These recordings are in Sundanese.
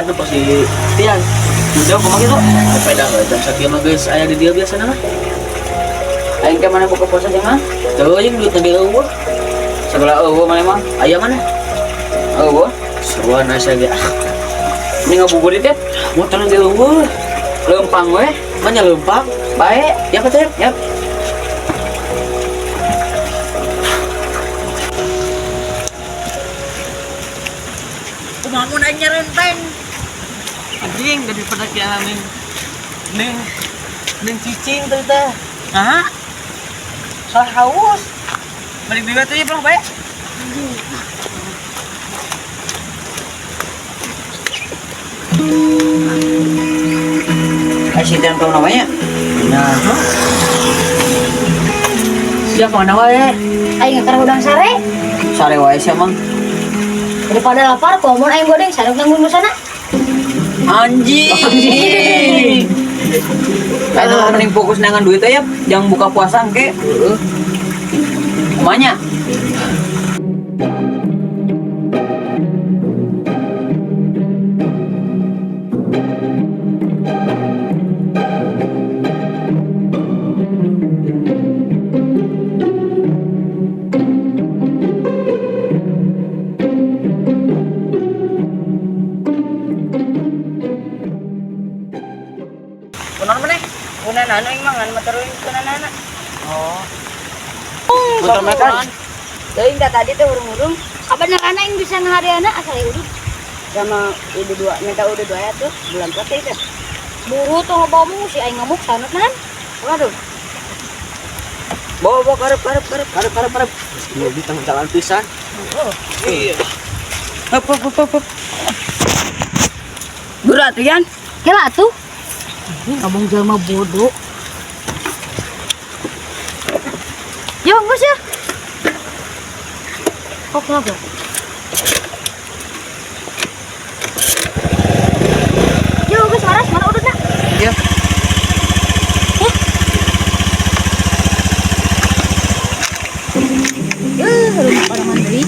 Aing tuh pasti Tian. Udah kumaha kitu? Sepeda we jam sakieu mah geus aya di dieu biasana mah. Aing ke mana buka puasa jeung mah? Teuing duit ge eueuh. Segala eueuh mana mah? Aya mana? Eueuh. Seruan asa ge. Ini ngabuburit ya? Motor ge eueuh. Lempang we. Mana lempang? Bae. Ya apa teh? Yap. Kumaha mun aing nyerenteng? Anjing daripada kieu ning ning ning cicing teh teh. Hah? Salah haus. Balik deui atuh ya pulang bae. Ai si Tian tahu namanya? Nah, siapa mana wae? Aing ngakar udang sare. Sare wae sia mah. Daripada lapar, komon aing godeng sare nanggun sana. Anjing. Ayo mending fokus nangan duit ya, jangan buka puasa engke. Heeh. Kumanya? Kunaon maneh? Kunanana aing mah ngan materuin kunanana. Oh. Motor makan. Teuing da tadi teh hurung-hurung Kabeneran aing bisa ngahadeana asal udud. sama udah dua minta udah dua ya tuh bulan puasa itu. Buru tuh ngobamu si aing ngamuk sanut nan. Waduh. Bawa bawa karep karep karep. Karep karep karep. Di tengah jalan pisan. Iya. Hop hop hop hop. Berat tuh Yan. Kela atuh. Ini ngomong jelema bodoh. Yo, geus ya. Kok kenapa? Yo, geus waras mana ududna? Iya. Eh. Rumah orang mandiri.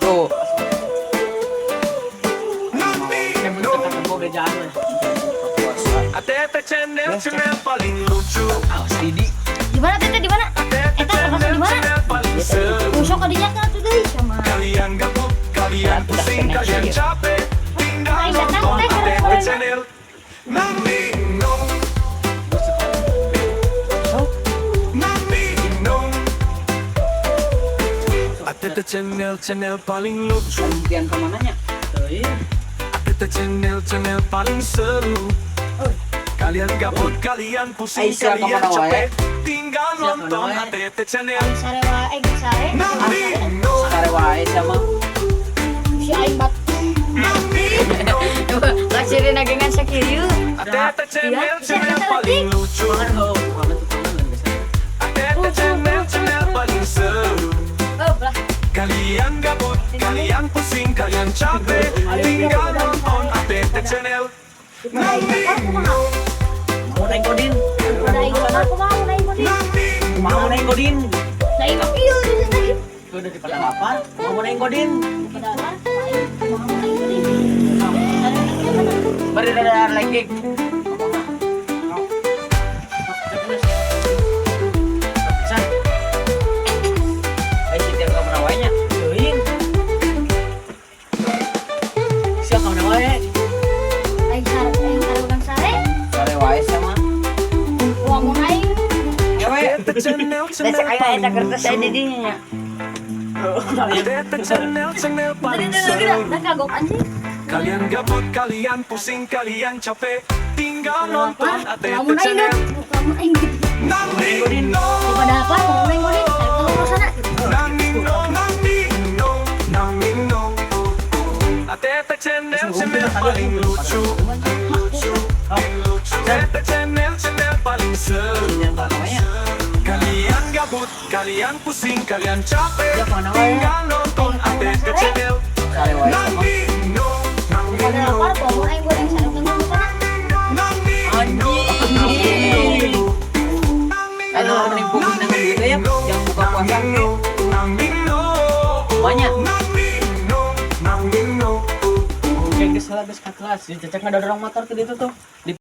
Tuh. ATT channel channel paling lucu. Di mana teteh di mana? Eta kertasnya di mana? Channel paling seru. Usok kadinya kan atuh deui sama. Kalian gabut, kalian pusing, kalian capek. Tinggal Ayo, datang, nonton teh, ATT kertas. channel. Nandino. Nandino. ATT channel channel paling lucu. Gantian kemananya? ATT channel channel paling seru. Kalian gabut, kalian pusing, Aisyah, kalian kemana wae? capek. Tinggal Aisyah, nonton kemana wae? ATT channel. Sare wae, sare. Nandino. Sare wae sama. Si aing bat. Nandino. Lasirin agengan sakieu. ATT channel Iya, channel iya, paling lucu. ATT channel channel paling seru. Oh, belah. Kalian gabut, kalian pusing, kalian capek. Tinggal nonton ATT channel. Nandino. Mau naik godin. Udah aing bakal kumaha mun aing godin. Nandino. Mau naik godin. Da aing mah kieu tadi. Udah daripada lapar, mau naik godin. Pada apa? Aing kumaha mun aing godin. Bari ada lagi. Ai si Tian kemana wae nya? Teuing. Siapa mana wae? Aing sare, aing sare udang sare. Sare wae sama. Wah, mun aing Ya we. ATT channel Da channel cek aing paling eta kertas lucu. aya di dinya nya. ATT channel channel tadi paling tadi lagi seru. dah kagok anjing. Kalian gabut, kalian pusing, kalian capek. Tinggal nonton ATT Lamun aing channel. lamun aing godin. Nandino. Daripada apa? Lamun aing godin, sare telur sana. Nandino, Nandino, Nandino. ATT channel channel paling lucu. Lucu, lucu. ATT channel channel paling seru. Kalian gabut, kalian pusing, kalian capek. Tinggal nonton ATT channel. Sare wae sama. Nandino, Daripada Nandino. lapar, lamun aing godin sare telur Kumanya. Nang nino, nang nino. Kayak geus salah geus ka kelas. Si Cecek ngadorong motor ke ditu tuh. Di